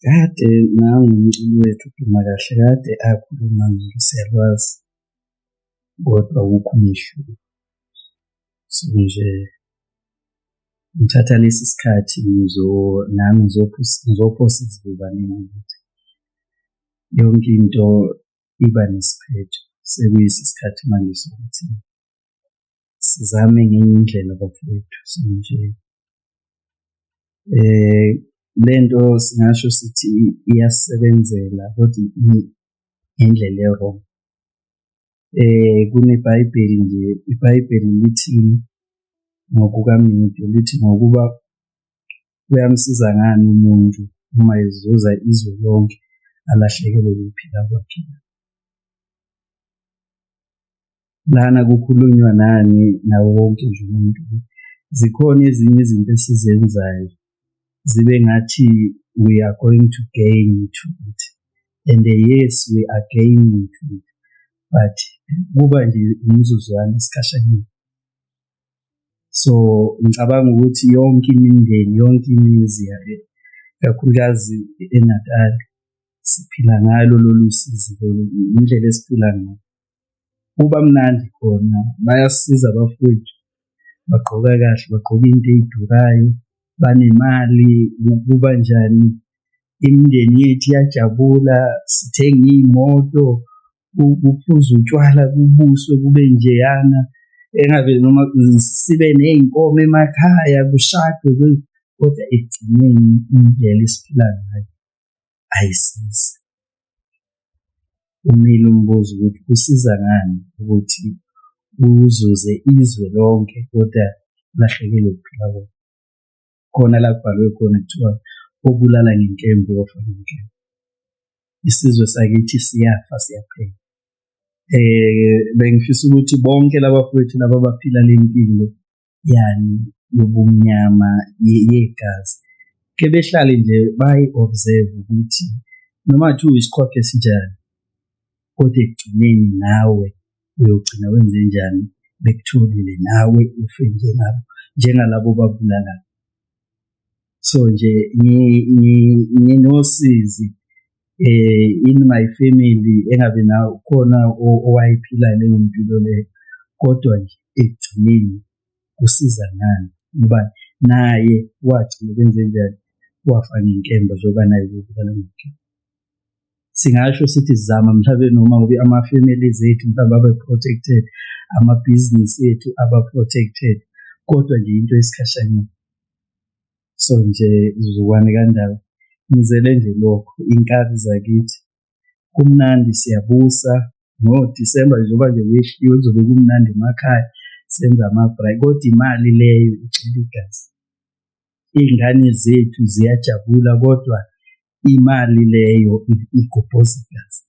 Kade nangu umculi wethu uDuma Kahle kade akhuluma siyalwazi, kodwa awukho umehluko. So nje, ngithatha lesi sikhathi nami ngizophosa isivivaneni ukuthi yonke into iba nesiphetho. Sekuyiso isikhathi manje sokuthi sizame ngenye indlela bafowethu. So nje, lento singasho sithi iyasisebenzela kodwa ngendlela e-wrong. KuneBhayibheli nje, iBhayibheli lithi ngokuka lithi, ngokuba kuyamsiza ngani umuntu uma ezuza izwe lonke alahlekelwe ukuphila kwakhe na? Lana kukhulunywa nani, nawo wonke nje umuntu. Zikhona ezinye izinto esizenzayo zibe ngathi we are going to gain to it and yes, we are gaining to it, but kuba nje umzuzwana, isikhashanyana. So, ngicabanga ukuthi yonke imindeni, yonke imizi ikakhulukazi eNatali, siphila ngalo lolu sizi lolu, indlela esiphila ngayo. Kuba mnandi khona, bayasisiza abafowethu, bagqoka kahle, bagqoka iy'nto ey'durayo, banemali, kubanjani, imindeni yethu iyajabula, sithenga iy'moto, kuphuzwe utshwala, kubuswe kube njeyana. Engabe noma sibe ney'nkomo emakhaya, kushadwe kodwa ekugcineni indlela esiphila ngayo ayisizi. Umile umbuzo ukuthi kusiza ngani ukuthi uzuze izwe lonke koda ulahlekelwe ukuphila kwakho? Khona la kubhalwe khona kuthiwa, obulala ngenkemba uyofa ngenkemba. Isizwe sakithi siyafa, siyaphela. Bengifisa ukuthi bonke laba bafowethu laba abaphila le mpilo yani yobumnyama yegazi, ke behlale nje bayi-observe ukuthi noma kungathiwa uyisiqhwaga esinjani, kodwa ekugcineni nawe uyogcina wenzenjani? Bekutholile nawe ufe njengabo, njengalabo obabulalayo. So nje nginosizi in my family engabe khona owayephila leyo mpilo leyo, kodwa nje ekugcineni kusiza ngani ngoba naye wagcina kwenzenjani? Wafa ngenkemba njengoba naye ubebulala ngenkemba. Singasho sithi sizama mhlampe noma ngoba ama-families ethu mhlawumbe abe-protected, amabhizinisi ethu aba-protected, kodwa nje into yesikhashanyana. So nje mzukwane kaNdaba, ngizele nje lokho, iy'nkabi zakithi kumnandi siyabusa ngoDisemba njengoba nje kwehliwe kuzobe kumnandi emakhaya, senza ama-braai kodwa imali leyo igcwele igazi. Iy'ngane zethu ziyajabula kodwa imali leyo igobhoza igazi.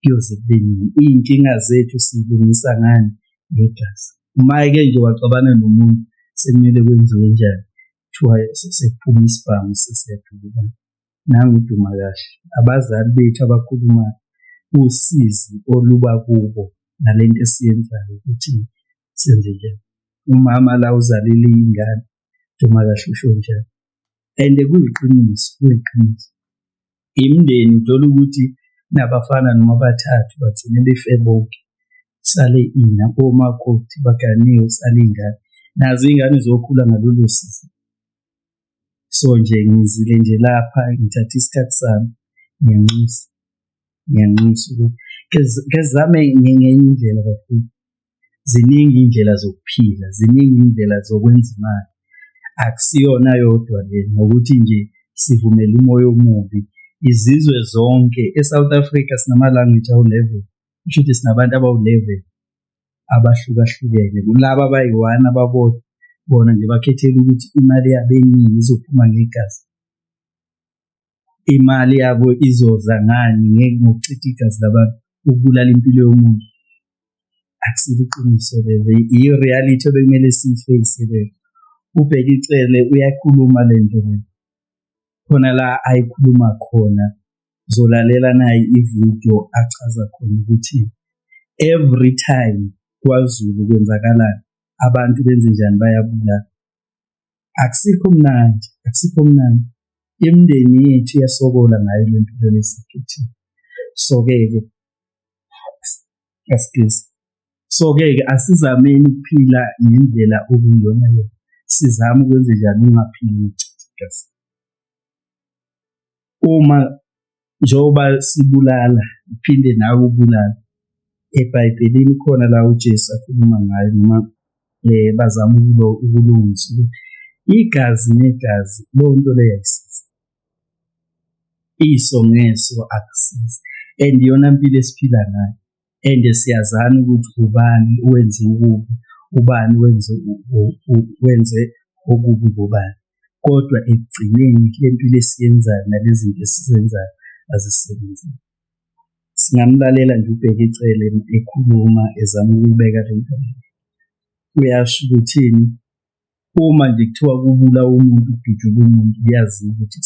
Kuyoze kube nini? Iy'nkinga zethu siy'lungisa ngani? Ngegazi. Uma-ke nje waxabana nomuntu sekumele kwenziwe njani? Kuthiwa sekuphuma isibhamu sesiyadubulana. Nangu uDuma Kahle, abazali bethu abakhulumayo, usizi oluba kubo nalento esiyenzayo ukuthi senzenjani. Umama la uzalile iy'ngane, uDuma Kahle usho njalo and kuyiqiniso, kuyiqiniso. Imindeni uthola ukuthi nabafana noma abathathu bagcine befe bonke, kusale ini, omakoti baganiwe kusale iy'ngane, nazo iy'ngane ziyokhula ngalolo sizi. So nje ngizile nje lapha ngithathe isikhathi sami, ngiyanxusa, ngiyanxusa ukuthi kezame ngenye indlela bafowethu. Ziningi iy'ndlela zokuphila, ziningi iy'ndlela zokwenza imali, akusiyona yodwa le nokuthi nje sivumele umoya omubi. Izizwe zonke e-South Africa sinama-language awu-11, kusho ukuthi sinabantu abawu-11 abahlukahlukene. Kulaba abayi-one ababodwa bona nje bakhethela ukuthi imali yabo eningi izophuma ngegazi. Imali yabo izoza ngani? Ngokuchitha igazi labantu, ukubulala impilo yomuntu. Akusilo iqiniso lelo, i-reality ebekumele siyi-face leyo. UBheki Cele uyayikhuluma le nto le, khona la ayikhuluma khona, uzolalela nayi ividiyo achaza khona ukuthi every time kwaZulu kwenzakalani, abantu benzenjani, bayabulala. Akusikho mnandi, akusikho mnandi. Imindeni yethu iyasokola ngayo le mpilo le esiyikhethile. So-ke ke, excuse, so-ke ke asizameni ukuphila ngendlela okuyiyona yona, sizame ukwenzenjani, ukungaphili ngokuchitha igazi. Uma njengoba sibulala uphinde nawe ubulale, eBhayibhelini khona la uJesu akhuluma ngayo noma bazama ukulungisa ukuthi igazi negazi leyo nto leyo ayisizi, iso ngeso akusizi and iyona mpilo esiphila ngayo and siyazana ukuthi ubani owenze okubi, ubani wenze wenze okubi kubani. Kodwa ekugcineni le mpilo esiyenzayo nale zinto esizenzayo azisebenzeli. Singamlalela nje uBheki Cele ekhuluma ezama ukuyibeka le nto le. Uyasho ukuthini, uma nje kuthiwa kubulawa umuntu, kudutshulwe umuntu, kuyaziwa ukuthi .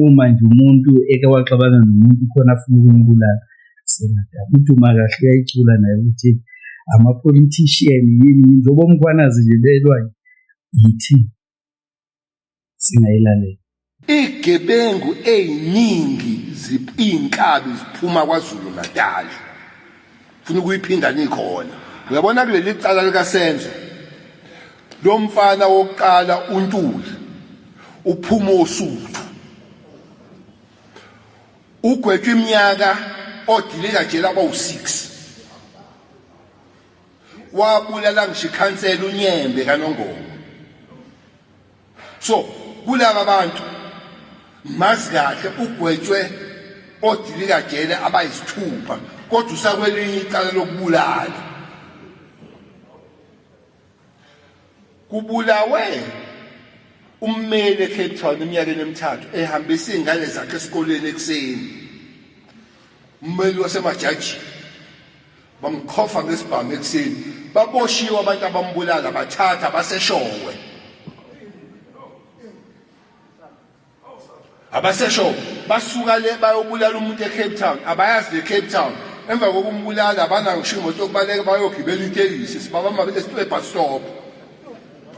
Uma nje umuntu eke waxabana nomuntu khona afuna ukumbulala, kuseNatali. UDuma kahle uyayicula naye ukuthi ama-politician yini yini, njengoba oMkhwanazi nje belwa yithina, singayilalela. Iy'gebengu ey'ningi iy'nkabi ziphuma KwaZulu Natal. Funa ukuyiphinda nikhona. Uyabona kuleli cala likaSenzo lo mfana wokuqala uNtuli uphuma oSuthu. Ugwetshwe iminyaka odilika jele abawu-6. Wabulala ngisho ikhansela uNyembe kaNongoma. So kulaba bantu mazi kahle ugwetshwe odilika jele abayisithupha kodwa usakwelinye icala lokubulala. Kubulawe ummeli eCape Town eminyakeni emithathu ehambisa iy'ngane zakhe esikoleni ekuseni. Ummeli wasemajajini bamqhofa ngesibhamu ekuseni. Baboshiwe abantu abambulala bathatha baseshowe. Abasesho basuka le bayobulala umuntu eCape Town, abayazi le Cape Town. Emva kokumbulala abanayo ngisho imoto yokubaleka bayogibela itekisi, sibabamba e-bus stop.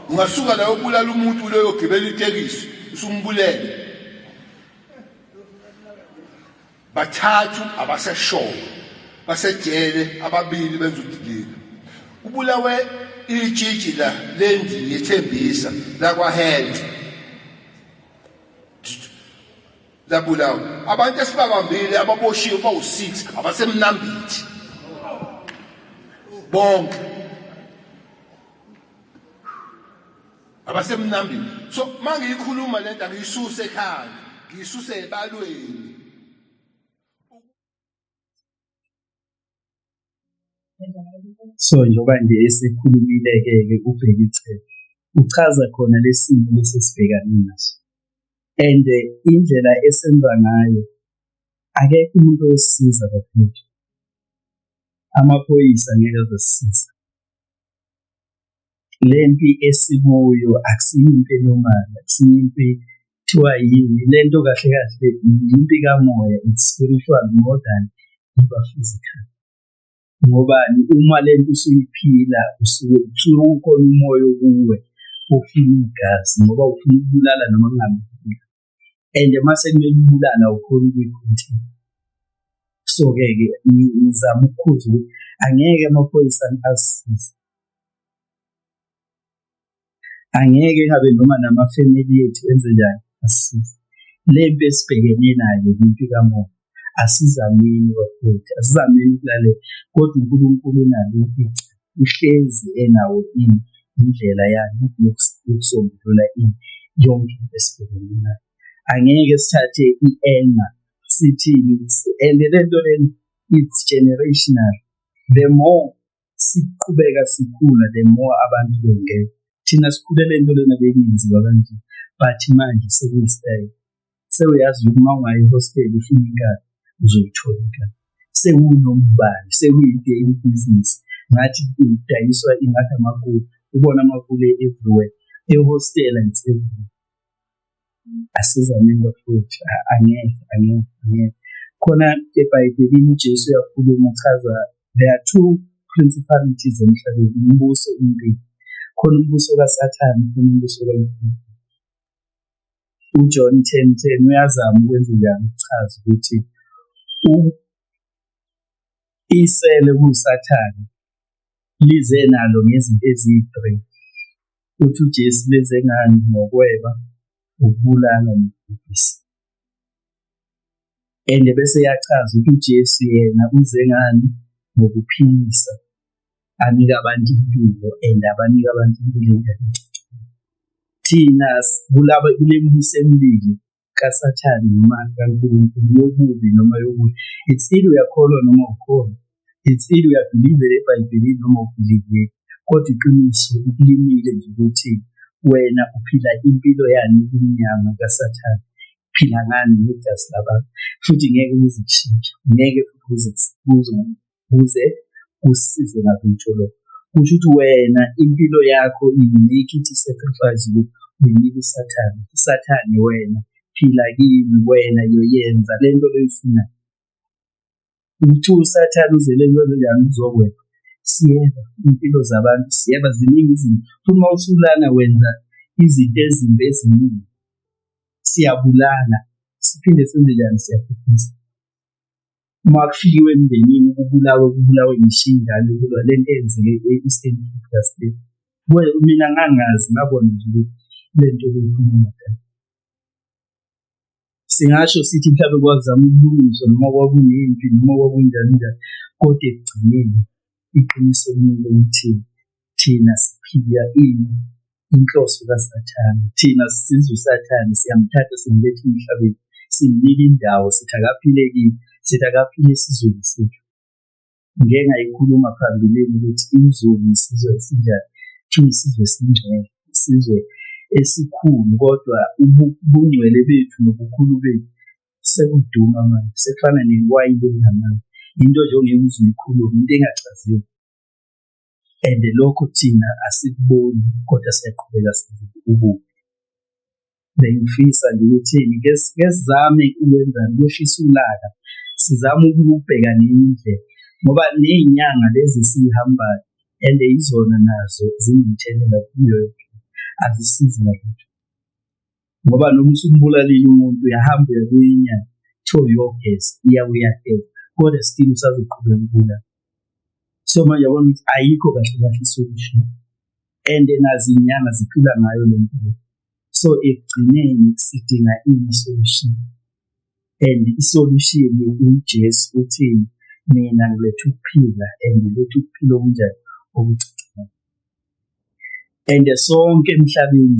Ungasuka la yobulala umuntu leyo gibela itekisi usumbulele. Bathathu abaseshowe basejele ababili benza udilika. Kubulawe itshitshi la lendiya ethembisa lakwaHealth labulawa abantu esibabambile ababoshiwe bawu-6 abasemnambithi bonke abasemnambithi. So mangiyikhuluma lento angiyisuse ekhanda, ngiyisuse ebalweni. So njengoba nje esekhulumile-ke ke uBheki Cele, uchaza khona lesimo lesi esibhekane naso and indlela esenza ngayo akekho umuntu oyosisiza bafowethu. Amaphoyisa angeke aze asisize. Le mpi esikuyo akusiyo impi enormal, akusiyo impi kuthiwa yini, le nto kahle kahle impi kamoya, it's spiritual more than iba physical. Ngobani, uma le nto usuyiphila usuke kusuke kukhona umoya okuwe ofuna igazi ngoba ufuna ukubulala noma kungabi and mase kumele ubulale awukhoni ukuyi-contain. So-ke ke ngizama ukukhuza ukuthi angeke amaphoyisa asisize, angeke ngabe noma namafemeli ethu enze njani asisize. Le mpi esibhekene nayo impi kamoya, asizameni bafowethu, asizameni ukulalela kodwa uNkulunkulu unalo icebo, uhlezi enawo ini indlela yakhe yokusombulula ini yonke into esibhekene nayo. Angeke sithathe i-anger sithini and le nto lena it's generational, the more siqhubeka sikhula the more abantu bengena. Thina sikhule le nto lena beyingenziwa kanje but manje sekuyisitayela. Sewuyazi ukuthi uma ungaya ehostela ufuna inkabi uzoyithola inkabi. Sewunoma ubani, sekuyi-daily business ngathi kudayiswa ingathi amakula, ubona amakula everywhere, ehostela it's everywhere. Asizameni bafowethu, angeke angeke angeke. Khona eBhayibhelini uJesu uyakhuluma uchaza there are two principalities emhlabeni, imibuso emibili. Khona umbuso kaSathane, khona umbuso kaNkulunkulu. UJohn 10:10 uyazama ukwenza njani ukuchaza ukuthi isele kuwuSathane lize nalo ngezinto eziyi-three. Uthi uJesu leze ngani? Ngokweba, ukubulala nokubhubhisa. And bese eyachaza ukuthi uJesu yena uze ngani? Ngokuphilisa, anike abantu impilo and abanike abantu impilo enjani? Thina kulaba kule mibuso emibili kaSathane noma kaNkulunkulu, yobubi noma yokuhle, it's either uyakholwa noma awukholwa, it's either uyabhilivela eBhayibhelini noma awubhiliveli, kodwa iqiniso limile nje ukuthi wena uphila impilo yani yobumnyama kaSathane. Uphila ngani? Ngegazi labantu, futhi ngeke kuze kushintshe, ngeke futhi kuze kusisize ngalutho lokho. Kusho ukuthi wena impilo yakho you make it i-sacrifice ukuthi uyinike uSathane. USathane wena phila kimi, wena yoyenza lento oyifunayo. Kuthiwa uSathane uzele kwenzenjani? Uzokweba. Siyeba iy'mpilo zabantu, siyeba ziningi izinto. Futhi uma usulana wenza izinto ezimbi eziningi. Siyabulala, siphinde senze njani? Siyabhubhisa. Uma kufikiwe emndenini kubulawe, kubulawe ngisho iy'ngane, le nto eyenzeke e-Eastern Cape le. Mina ngangazi, ngabona nje ukuthi le nto beyikhuluma. Singasho sithi mhlawumbe kwazama ukulungiswa noma kwakunempi noma kwakunjani njani, kodwa ekugcineni iqiniso limile ukuthi thina siphila ini? Inhloso kaSathane. Thina sisiza uSathane, siyamthatha simletha emhlabeni, simnika indawo, sithi akaphile kithi, sithi akaphile esizweni sethu. Ngike ngayikhuluma phambilini ukuthi iZulu isizwe esinjani, kuthiwa isizwe esingcwele, isizwe esikhulu kodwa ubungcwele bethu nobukhulu bethu sekuduma manje, sekufana newayini elinamanga, into nje ongeke uze uyikhulume, into engachazeki. And lokho thina asikuboni kodwa siyaqhubeka senza ububi. Bengifisa nje ukuthi ke sizame ukwenzani, ukwehlisa ulaka, sizame ukubheka ngenye indlela ngoba ney'nyanga lezi esiyihambayo and yizona nazo zinomthelela kuyo yonke, azisizi ngalutho. Ngoba noma usumbulalile umuntu uyahamba uya kwenye inyanga kuthiwa uyogeza, uya uyageza kodwa still usazoqhubeka ubulale. So manje yabona ukuthi ayikho kahle kahle i-solution and nazo iy'nyanga ziphila ngayo le nto le. So ekugcineni sidinga i-solution and i-solution uJesu uthini? Mina ngiletha ukuphila and ngiletha ukuphila okunjani? Okucacileyo. And sonke emhlabeni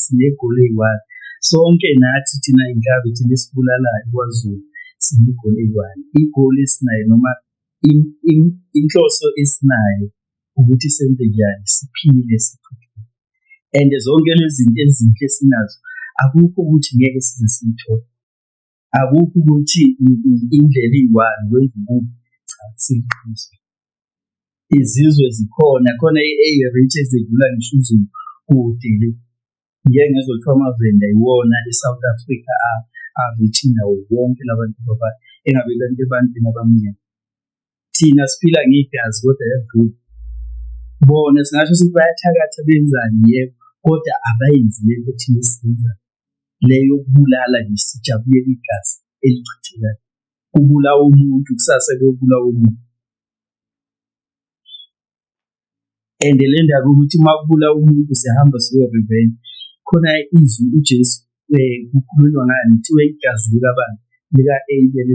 sine-goal eyi-one. Sonke nathi thina y'nkabi thina esibulalayo kwaZulu sine-goal eyi-one. I-goal esinayo noma inhloso esinayo ukuthi senze njani? Siphile, sithuthuke. And zonke lezi zinto ezinhle esinazo akukho ukuthi ngeke size siyithole. Akukho ukuthi indlela iyi-one wenza ububi, cha akusiyiqiniso. Izizwe zikhona, khona eyi-rich ezedlula ngisho uZulu kude le. Ngike ngezwa kuthiwa amaVenda iwona e-South Africa a-rich nawo wonke labantu engabe ebantwini abamnyama. Thina siphila ngegazi kodwa yadlula. Bona singasho ukuthi bayathakatha benzani, yebo, kodwa abayenzi le nto thina esiyenzayo. Le yokubulala nje sijabulela igazi elichithekayo. Kubulawa umuntu kusasa kuyobulawa omunye. And le ndaba yokuthi uma kubulawa umuntu siyahamba siyo-revenge, khona izwi uJesu kukhulunywa ngani, kuthiwa igazi likabani? Lika-Abel,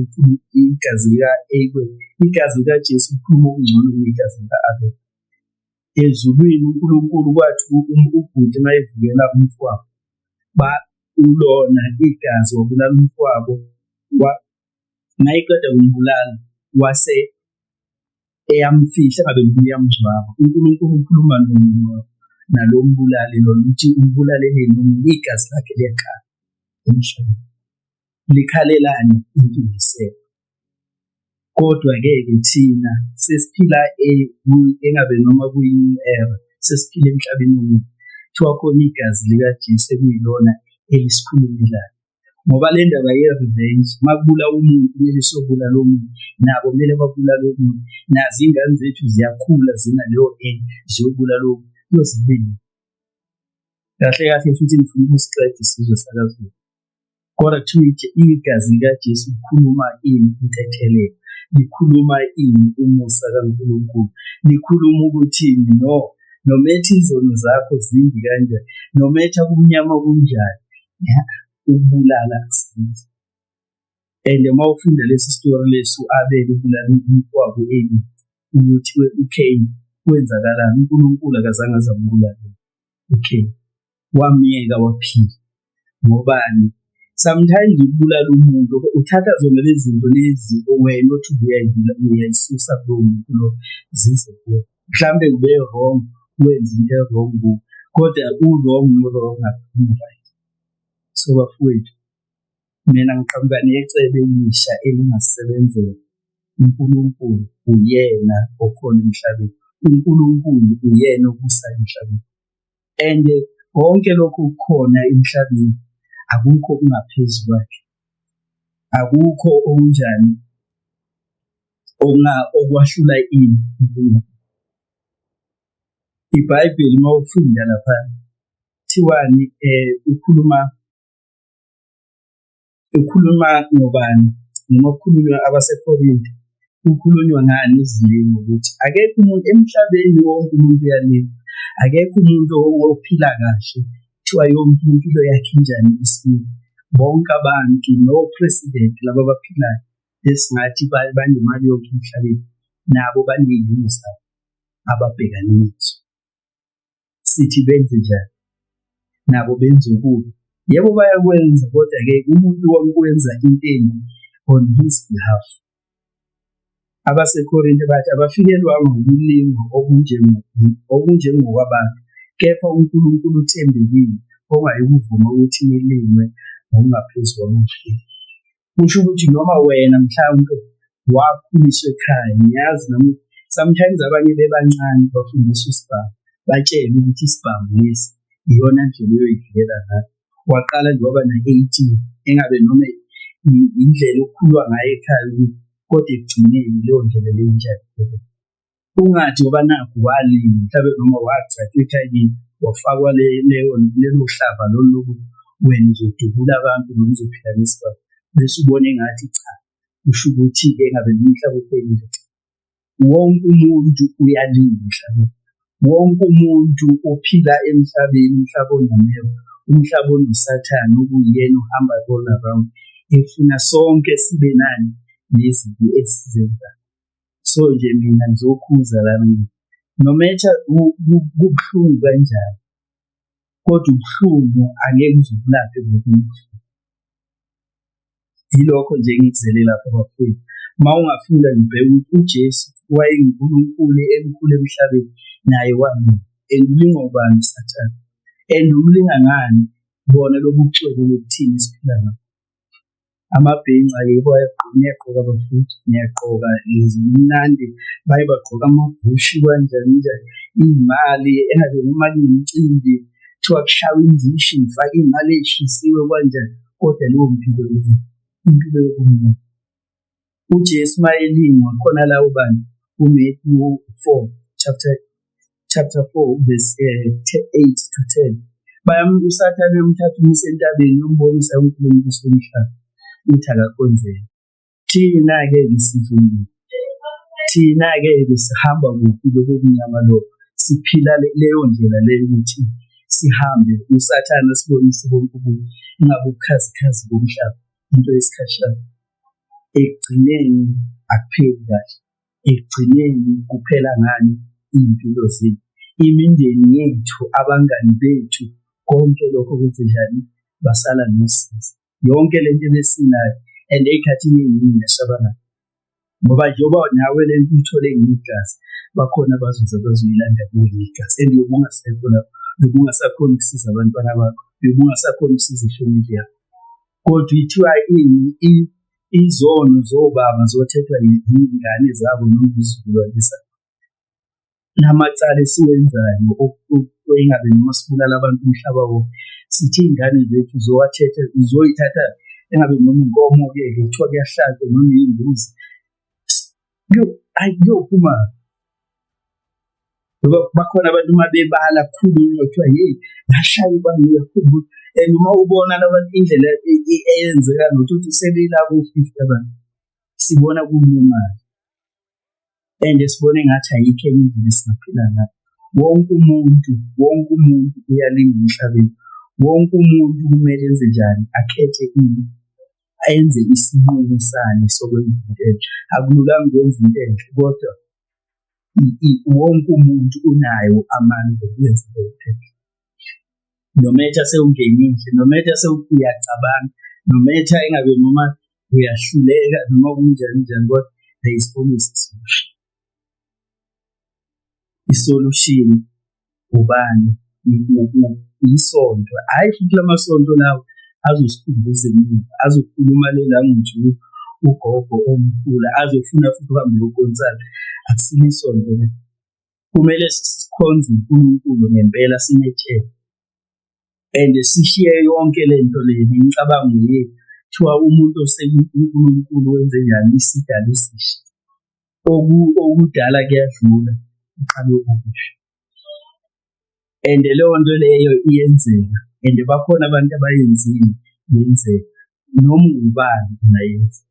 igazi lika-Abel, igazi likaJesu likhuluma okungcono kunegazi lika-Abel. Ezulwini uNkulunkulu kwathi ubhuti uma evukela umfowabo, ulona igazi wabulala umfowabo, mayeqeda kumbulala wase eyamfihla engabe uyamngcwaba. uNkulunkulu ukhuluma nalo mbulali lona ukuthi umbulaleleni omunye, igazi lakhe liyakhala emhlabeni. Likhalelani? Impindiselo. Kodwa-ke ke thina sesiphila engabe noma kuyi-new era, sesiphila emhlabeni omubi. Kuthiwa khona igazi likaJesu ekuyilona elisikhulumelayo. Ngoba le ndaba ye-revenge, uma kubulawa umuntu kumele siyobulala omunye, nabo kumele babulale omunye, nazo iy'ngane zethu ziyakhula zinaleyo anger, ziyobulala omunye, kuyoze kube nini? Kahle kahle futhi nifuna ukusiqeda isizwe sakaZulu. Kodwa kuthiwa igazi likaJesu likhuluma ini? Intethelelo. Likhuluma ini? Umusa kaNkulunkulu. Likhuluma ukuthini? No, noma ethi izono zakho zimbi kanjani, noma ethi kumnyama kunjani, ukubulala akusizi. And uma ufunda lesi sitori lesi u-Abela ubulala umfowabo ukuthi uCain, kwenzakalani? UNkulunkulu akazange aze ambulale uCain, wamyeka waphila. Ngobani? Sometimes ukubulala umuntu uthatha zona lezi zinto lezi wena othi uyayisusa kulowo muntu lo, zize kuwe. Mhlambe ube wrong, wenze into e-wrong kuwe, kodwa u-wrong no-wrong akuphumi right. So bafowethu, mina ngiqhamuka necebo elisha elingasebenzela. UNkulunkulu uyena okhona emhlabeni, uNkulunkulu uyena obusayo emhlabeni and konke lokhu okukhona emhlabeni akukho okungaphezu kwakhe, akukho okunjani okwahlula ini uNkulunkulu. IBhayibheli uma ufunda lapha kuthiwani ukhuluma ngobani noma kukhulunywa abaseKorinte, kukhulunywa ngani? Izilingo, ukuthi akekho umuntu emhlabeni wonke umuntu uyalingwa, akekho umuntu ophila kahle kuthiwa yonke impilo yakhe injani isile. Bonke abantu no-president laba abaphilayo esingathi banemali yonke emhlabeni, nabo baney'lingo zabo ababhekane nazo. Sithi benze njani? Nabo benze okubi. Yebo, bayakwenza, kodwa-ke umuntu wonke wenza into embi on his behalf. AbaseKorinte bathi abafikelwanga ukulingwa okunjengokwabantu, kepha uNkulunkulu uthembekile ongayikuvuma ukuthi nilingwe ngokungaphezu kwamandla enu. Kusho ukuthi noma wena mhlawumbe wakhuliswa ekhaya, ngiyazi nami sometimes abanye bebancane bafundiswa isibhamu, batshelwe ukuthi isibhamu lesi iyona ndlela oyoyivikela ngayo. Waqala nje waba na-18, engabe noma indlela okukhulwa ngayo ekhaya kodwa ekugcineni leyo ndlela leyo injani? Ungathi ngoba nakhu walima mhlawumbe noma wagcatshwa ekhaya wafakwa lelo hlava lolu lokuthi wena uzodubula abantu noma uzophila nesibhamu, bese ubona engathi cha, kusho ukuthi-ke engabe umhlaba uphelile. Cha, wonke umuntu uyalima emhlabeni, wonke umuntu ophila emhlabeni, umhlaba onameva, umhlaba onosathane okuyena ohamba all around efuna sonke sibe nani nezinto esizenzayo. So nje mina ngizokhuza lana, no matter kubuhlungu kanjani, kodwa ubuhlungu angeke uze ukulaphe ngobunye ubuhlungu. Yilokho nje engikuzele lapha bafowethu. Uma ungafunda ngibheke ukuthi uJesu wayenguNkulunkulu emkhulu emhlabeni, naye walingwa. And ulingwa ubani? USathane. And umlinga ngani? Bona lobu bucwebe lobuthini esiphila ngabo. Amabhinca yebo niyagqoka bafowethu, niyagqoka mnandi, baye bagqoka amabhushi kanjani njani, iy'mali engabe noma kunemicimbi kuthiwa kushawa indishi ngifake iy'mali ey'shisiwe kanjani, kodwa leyo mpilo leyo impilo yobumnyama. UJesu uma elingwa khona la ubani uMatthew 4 chapter 4 verse 8 to 10, uSathane uyamthatha umuse entabeni uyombonisa yonke imibuso yomhlaba, uthi akakhonzele. Thina-ke ke thina-ke ke sihamba kuphi lobo bumnyama lobo, siphila leyo ndlela leyo ukuthi sihambe uSathane asibonise konke ububi, ingabe ubukhazikhazi bomhlaba, into yesikhashana. Ekugcineni akupheli kahle, ekugcineni kuphela ngani? Iy'mpilo zethu, imindeni yethu, abangani bethu, konke lokho kwenzenjani? Basala nosizi. Yonke lento ebesinayo and ey'khathini ey'ningi iyashabalala ngoba njengoba nawe lento uyithole ngegazi, bakhona abazoza bazoyilanda kuwe ngegazi and uyobe ungasekho lapho, uyobe ungasakhoni ukusiza abantwana bakho, uyobe ungasakhoni ukusiza ifamily yakho. Kodwa ithiwa ini? Izono zobaba zothethwa iy'ngane zabo noma izizukulwane zabo. Namacala esiwenzayo engabe noma sibulala abantu umhlaba wonke, sithi iy'ngane zethu zowathetha zoyithatha engabe noma inkomo-ke kuthiwa kuyahlatshwa noma iy'mbuzi, hhayi kuyophuma. Ngoba bakhona abantu uma bebala kukhulunywa kuthiwa yeyi ngashaya ubani uyakhumbula, And uma ubona labantu indlela eyenzeka nokuthi sebela ko-50 abantu, sibona ku-normal and sibone engathi ayikho enye indlela esingaphila ngayo. Wonke umuntu, wonke umuntu uyalinga emhlabeni, wonke umuntu kumele enze njani, akhethe ini, ayenze isinqumo sani sokwenza into enhle. Akululanga ukwenza into enhle kodwa wonke umuntu unawo amandla okwenza into enhle. No matter sewungenile, no matter uyacabanga, no matter engabe noma uyahluleka noma kunjani njani, kodwa there is always a solution. I-solution ubani? Isonto, hhayi futhi lamasonto lawa azosikhumbuza emuva, azokhuluma le language ugogo omkhulu azofuna futhi uhambe uyokonsala, akusilo isonto lelo. Kumele sikhonze uNkulunkulu ngempela simethembe and sishiye yonke le nto le nemicabango yethu. Kuthiwa umuntu uNkulunkulu wenzenjani? Isidalwa esisha, okudala kuyadlula kuqale okusha and leyo nto leyo iyenzeka and bakhona abantu abayenzile yenzeka, noma ubani ungayenza.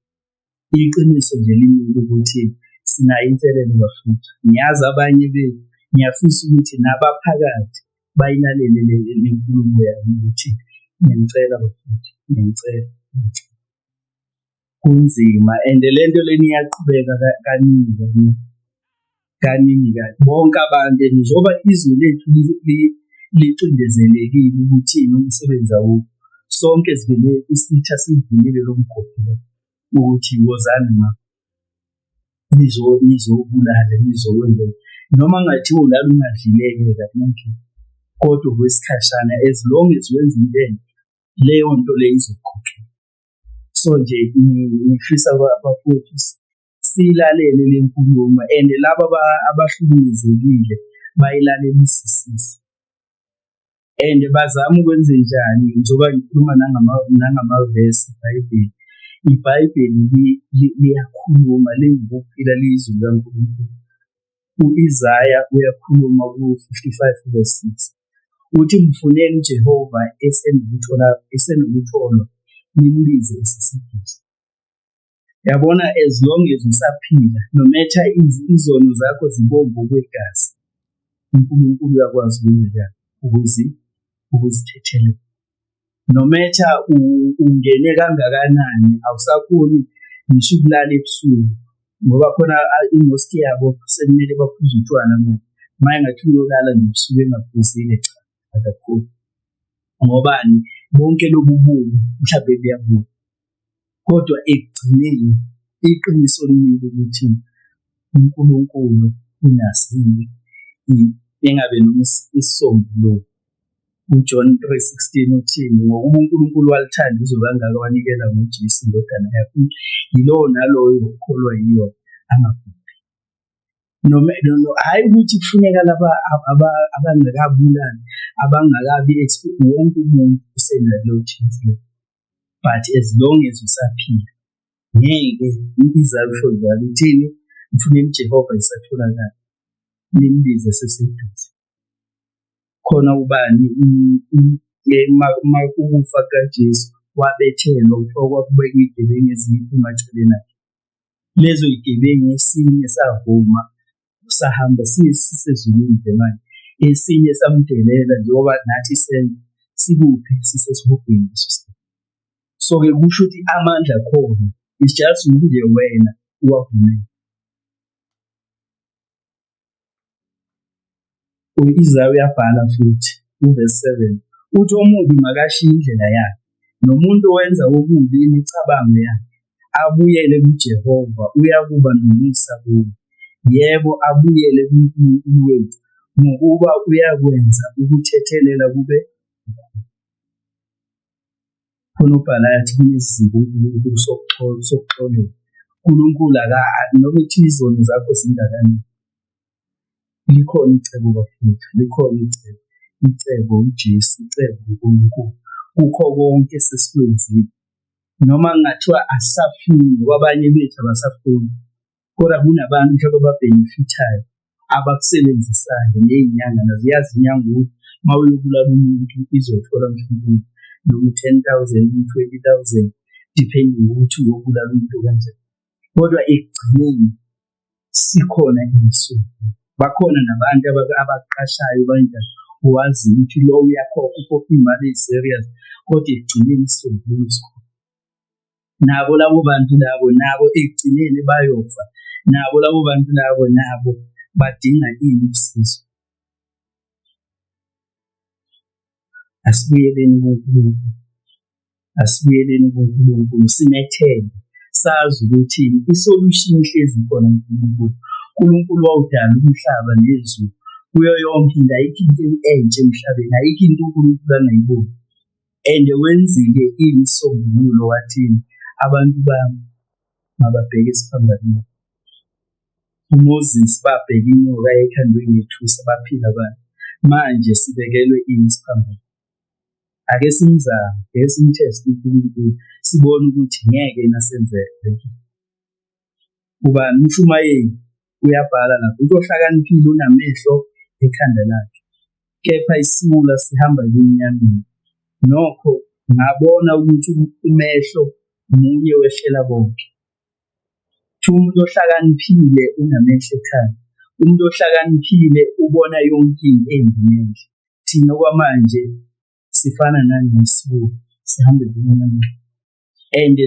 Iqiniso nje limile ukuthi sinayo inselelo bafowethu, ngiyazi abanye benu ngiyafisa ukuthi nabaphakathi bayilalele le nkulumo yami ukuthi ngiyanicela bafowethu, ngiyanicela, ngiyanicela. Kunzima and le nto lena iyaqhubeka kaningi kaningi, kaningi kabi. Bonke abantu njengoba izwe lethu licindezelekile ukuthini umsebenzi awukho, sonke sivele isitha sivulile lo mgodi lo ukuthi wozani ngapha nizobulala, nizokwenza. Noma kungathiwa ulala ungadlile-ke akunankinga kodwa okwesikhashana as long as wenza into enhle, leyo nto leyo izokukhokhela. So nje ngifisa bafowethu siyilalele le nkulumo and laba abahlukumezekile bayilalelisisise and bazame ukwenzenjani njengoba ngikhuluma nangamavesi eBhayibheli. IBhayibheli liyakhuluma liwukuphila liyizwi likaNkulunkulu. U-Isaya uyakhuluma ku-55 verse 6 uthi, mfuneni uJehova esenokutholwa, nimbize eseseduze. Yabona as long as usaphila, no matter izono zakho zibomvu okwegazi, uNkulunkulu uyakwazi ukwenzenjani? Ukuzithethelela. No matter ungene kangakanani, awusakhoni ngisho ukulala ebusuku ngoba khona i-most yabo sekumele baphuze utshwala manje, uma engathi uyolala nje ebusuku engaphuzile, cha akakhoni. Ngobani? Bonke lobu bubi mhlampe buyabuya kodwa ekugcineni iqiniso limile ukuthi uNkulunkulu unaso engabe noma isisombululo. UJohn 3:16 uthini? Ngokuba uNkulunkulu walithanda izwe kangaka wanikela ngoJesu indodana yakhe, yilowo naloyo okholwa yiyo angabhubhi. Noma hhayi ukuthi kufuneka laba abangakabulali, abangakabi wonke umuntu usenalo chance le, but as long as usaphila ngeke u-Isaya usho njalo uthini? Mfuneni uJehova esatholakala, nimbize eseseduze. Khona ubani ukufa kukaJesu wabethelwa kuthiwa kwakubekwa iy'gebengu emaceleni akhe. Lezo y'gebengu esinye savuma sahamba sisezulwini nje manje, esinye samdelela njengoba nathi senza, sikuphi? Sisesihogweni leso sikhathi. So-ke kusho ukuthi amandla akhona, it's just ukuthi nje wena uwavumele. U-Isaya uyabhala futhi uvesi 7 uthi omubi makashiye indlela yakhe nomuntu owenza okubi imicabango yakhe abuyele kuJehova uyakuba nomusa kuye, yebo abuyele kuNkulunkulu wethu ngokuba uyakwenza ukuthethelela kube khona. Ubhala yathi kunesizimba uNkulunkulu sokuxolela. uNkulunkulu noma ethi izono zakho zingakanani, likhona icebo bafowethu, likhona icebo. Icebo uJesu, icebo uNkulunkulu kukho konke esesikwenzile. Noma kungathiwa asisafuni ngoba abanye bethu abasafuni, kodwa kunabantu mhlawumbe ababhenefithayo abakusebenzisayo ney'nyanga nazo. Iyazi inyanga ukuthi uma uyobulala umuntu izothola mhlawumbe. noma u-10,000, u-20,000, depending ukuthi uyobulala umuntu kanjani. Kodwa ekugcineni sikhona isisombululo. Bakhona nabantu abaqashayo kanjani, owaziyo ukuthi lo uyakhokha, ukhokha iy'mali eyi-serious kodwa ekugcineni isisombululo sikhona. Nabo labo bantu labo nabo ekugcineni bayofa, nabo labo bantu labo nabo badinga ini? Usizo. Asibuyeleni kuNkulunkulu, asibuyeleni kuNkulunkulu simethembe, sazi ukuthi i-solution ihlezi ikhona kuNkulunkulu. UNkulunkulu wawudala umhlaba nezulu, kuyo yonke into ayikho into entsha emhlabeni, ayikho into uNkulunkulu angayiboni and wenzile ini isisombululo wathini, abantu bami mababheke esiphambanweni. UMoses babheka inyoka eyayikhandwe ngethusi baphila abantu. Manje sibekelwe ini isiphambano? Ake simzame, ake simtheste uNkulunkulu, sibone ukuthi ngeke yini asenzele. Ubani umshumayeli uyabhala lapho, umuntu ohlakaniphile unamehlo ekhanda lakhe, kepha isiwula sihamba ebumnyameni. Nokho ngabona ukuthi umehlo munye wehlela bonke. Kuthiwa umuntu ohlakaniphile unamehlo ekhanda, umuntu ohlakaniphile ubona yonke into embi nenhle. Thina okwamanje sifana nani nesiwula, sihamba ebumnyameni and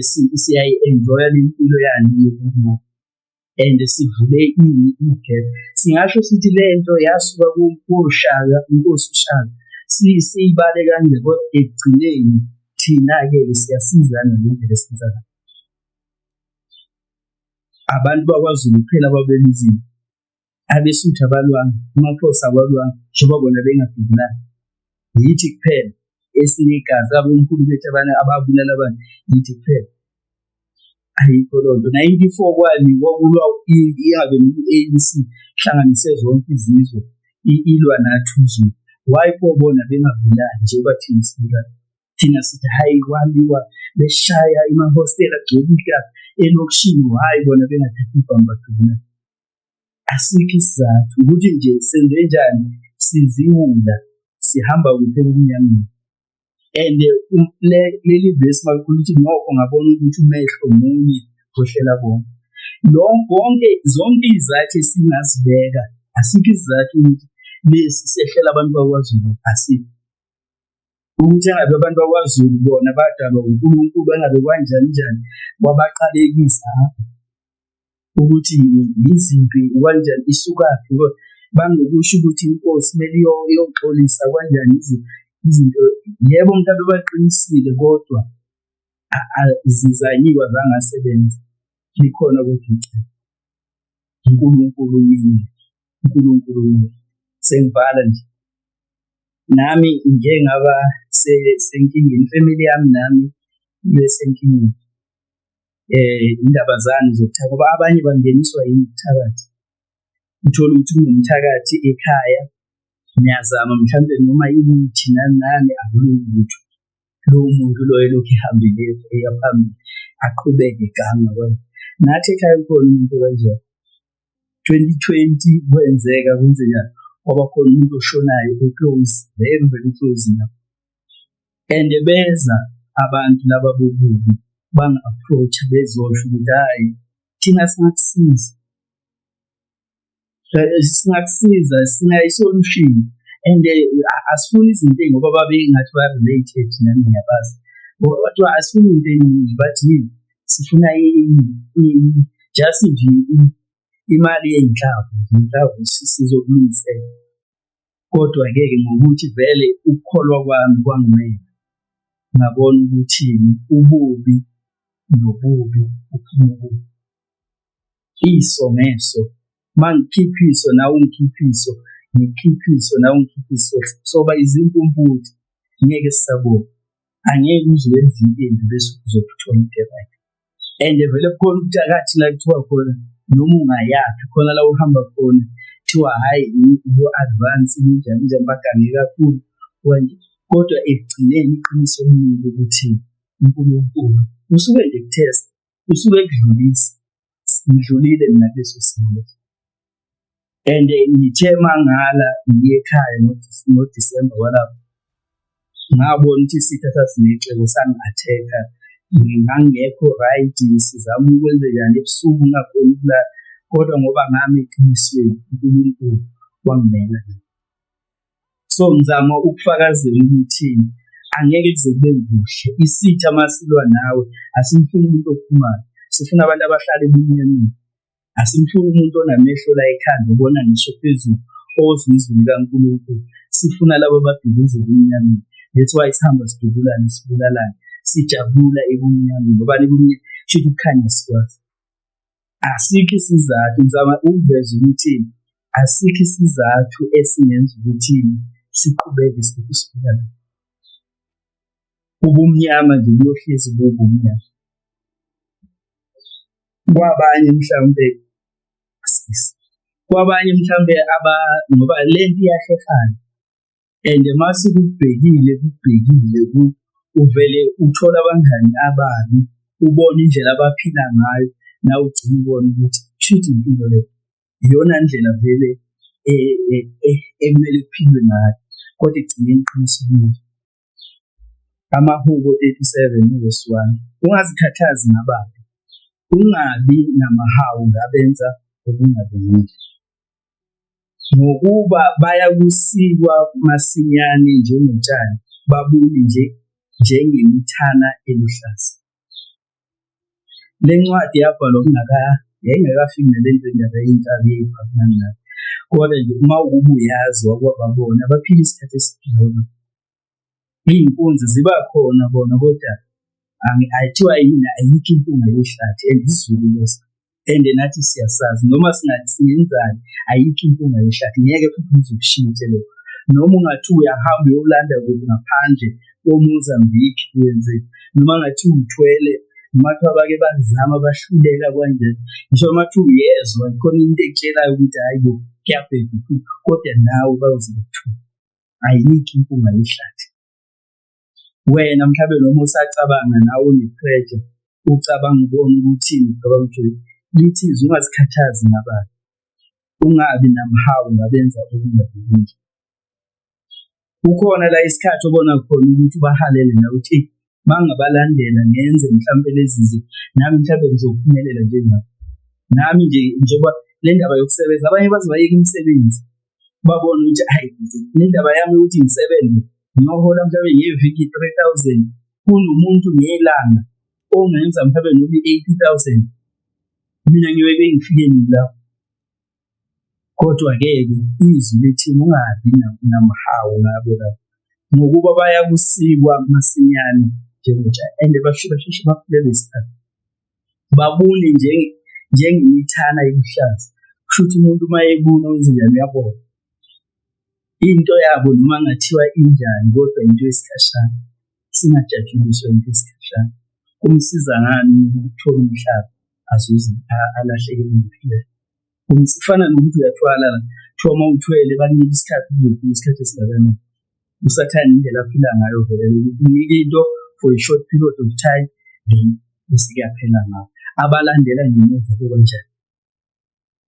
siyayi-enjoy-a le mpilo yani yobumnyama and sivule ini igebe. Singasho sithi le nto yasuka koShaka, inkosi uShaka, siyibale kanje kodwa ekugcineni thina-ke siyasizana ngendlela esenza ngayo. Abantu bakwaZulu kuphela ababelwa izimpi, abeSuthu abalwanga, amaXhosa awalwanga njengoba bona bengadubulani. Yithi kuphela esinegazi, abomkhulu bethu ababulala abantu, yithi kuphela. Ayikho leyo nto. 94 kwani kwakulwa ingabe i-ANC ihlanganise zonke izizwe ilwa nathi uZulu. Why pho bona bengabulali njengoba thina sibulala? Thina sithi hhayi kwaliwa beshaya emahostela agcwele igazi elokishini, hhayi bona bengathathi ibhamu badubulane. Asikho isizathu ukuthi nje senze njani, siziwula sihamba kuphi ebumnyameni. And leli vesi malikhuluma ukuthi nokho ngabona ukuthi umehlo munye wehlela bonke. Konke zonke iy'zathu esingazibeka, asikho isizathu ukuthi lesi sehlela abantu bakwaZulu, asikho. Ukuthi engabe abantu bakwaZulu bona badalwa uNkulunkulu engabe kwanjani njani wabaqalekisa ukuthi yizimpi kanjani isukaphi banokusho ukuthi inkosi kumele iyoxolisa kanjani izinto. Yebo, mhlawumbe baqinisile kodwa zizanyiwe zangasebenza, likhona kodwa icebo. uNkulunkulu umile, uNkulunkulu umile. Sengivala nje, nami ngike ngaba senkingeni, ifemeli yami nami ibe senkingeni. Indaba zami zokuthakatha ngoba abanye bangeniswa yini ubuthakathi. Uthole ukuthi kunomthakathi ekhaya, niyazama mhlampe noma imithi nani nani akulungi lutho. Lowo muntu loyo elokhu ehambile eya phambili, aqhubeke egange . Nathi ekhaya ukhona umuntu okanjalo. 2020 kwenzeka kwenzekani, kwaba khona umuntu oshonayo o-close, very very close nami. And beza abantu laba bobubi bangi-approach-a bezosho ukuthi hhayi thina singakusiza, singakusiza sinayo i-solution and asifuni izinto ngoba babengathi ba-related nami ngiyabazi. Bathiwa asifuni into ey'ningi bathi yini, sifuna just nje imali yey'nhlamvu, iy'nhlamvu sizokulungisela. Kodwa-ke ngokuthi vele ukukholwa kwami kwangimela, ngabona ukuthi ububi nobubi buphuma ububi. Iso ngeso, uma ngikukhipha iso nawe ungikhiphe iso, ngikukhiphe iso nawe ungikhiphe iso, soba izimpumputhe, ngeke sisabona. Angeke uze uwenze into embi bese uzothola into e-right. And vele kukhona ubuthakathi la kuthiwa khona noma ungayaphi khona la uhamba khona kuthiwa hhayi bo-advance njani njani bagange kakhulu kodwa ekugcineni iqiniso limile ukuthi uNkulunkulu usuke nje ekuthesta, usuke ekudlulisa. Ngidlulile mina kuleso simo leso. And ngithe mangala ngiye ekhaya ngoDisemba walapho, Ngabona ukuthi isitha sasinecebo sangi-attack-a, ngangingekho right, sizama ukwenzenjani ebusuku ngingakhoni ukulala kodwa ngoba ngami eqinisweni uNkulunkulu wangimela. So ngizama ukufakazela ukuthi angeke kuze kube kuhle, isitha masilwa nawe asimfuni umuntu ophumayo, sifuna abantu abahlala ebumnyameni, asimfuni umuntu onamehlo la ekhanda obona ngisho phezulu, ozwa izwi likaNkulunkulu, sifuna labo abadukuza ebumnyameni. That's why sihamba sidubulana, sibulalana, sijabula ebumnyameni ngoba shuthi ukukhanya asikwazi. Asikho isizathu, ngizama ukuveza ukuthi asikho isizathu esingenza ukuthi siqhubeke silokhu siphila. Ubumnyama nje buyohlezi bubumnyama. Kwabanye mhlawumbe kwabanye mhlawumbe ngoba le nto iyahlehana and mase kukubhekile kukubhekile uvele uthole abangani ababi, ubone indlela abaphila ngayo, nawe ugcine ubona ukuthi kushuthi impilo le iyona ndlela vele ekumele kuphilwe ngayo, kodwa ekugcineni iqiniso . AmaHubo 37 uvesi 1, ungazikhathazi ngababi, ungabi namahawu ngabenza okungalungile, ngokuba bayakusikwa masinyane njengotshani, babune nje njengemithana eluhlaza. Le ncwadi yabhalwa yayingakafiki nalento indaba yenkabi nani nani, kodwa nje uma ukuba uyazi wake wababona abaphili isikhathi eside. Iy'nkunzi ziba khona kona kodwa ayithiwa yini, ayikho impunga yehlathi and isiZulu leso and nathi siyasazi noma singenzani ayikho impunga yehlathi, ngeke futhi kuze kushintshe lokho. Noma ungathiwa uyahamba uyolanda kuphi ngaphandle ko-Mozambique wenzeni, noma kungathiwa uthwele, noma kuthiwa bake bazama bahluleka kanjani, ngisho noma kuthiwa uyezwa khona into ekutshelayo ukuthi hhayi bo kuyabheda kodwa nawe bayoze bakuthuke. Ayikho impunga yehlathi. Wena mhlawumbe noma usacabanga nawe une-pressure, ucabanga ubone ukuthi ucabanga ukuthi lithi izwi ungazikhathazi ngababi, ungabi namhawu ngabenza okungalungile. Kukhona la isikhathi obona khona ukuthi ubahalele nawe uthi uma ngingabalandela ngenze mhlawumpe lezi zinto, nami mhlawumbe ngizophumelela njengabo. Nami nje njengoba le ndaba yokusebenza, abanye baze bayeke imisebenzi, babone ukuthi hhayi le ndaba yami yokuthi ngisebenze ngiyohola mhlawumbe ngeviki 3,000 kunomuntu ngelanga ongenza mhlawumbe noma i-80,000, mina ngiyobe ngifike nini lapho? Kodwa-ke izwi lithi ungabi namhawu ngabo labo, ngokuba bayakusikwa masinyane njengotshani and basheshe baphelelwe isikhathi, babune njengemithana eluhlaza. Kusho ukuthi umuntu uma ebuna wenzenjani? Uyabola. Into yabo noma kungathiwa injani kodwa into yesikhashana, singajatshuliswa into yesikhashana. Kumsiza ngani umuntu ukuthola umhlaba azuze alahlekelwe impilo? Kufana nokuthi uyathwala la, kuthiwa uma uthwele bakunika isikhathi uzophila isikhathi esingakanani. USathane indlela aphila ngayo vele ukuthi unika into for a short period of time then bese kuyaphela ngawe. Abalandela ngemuva kuba njani?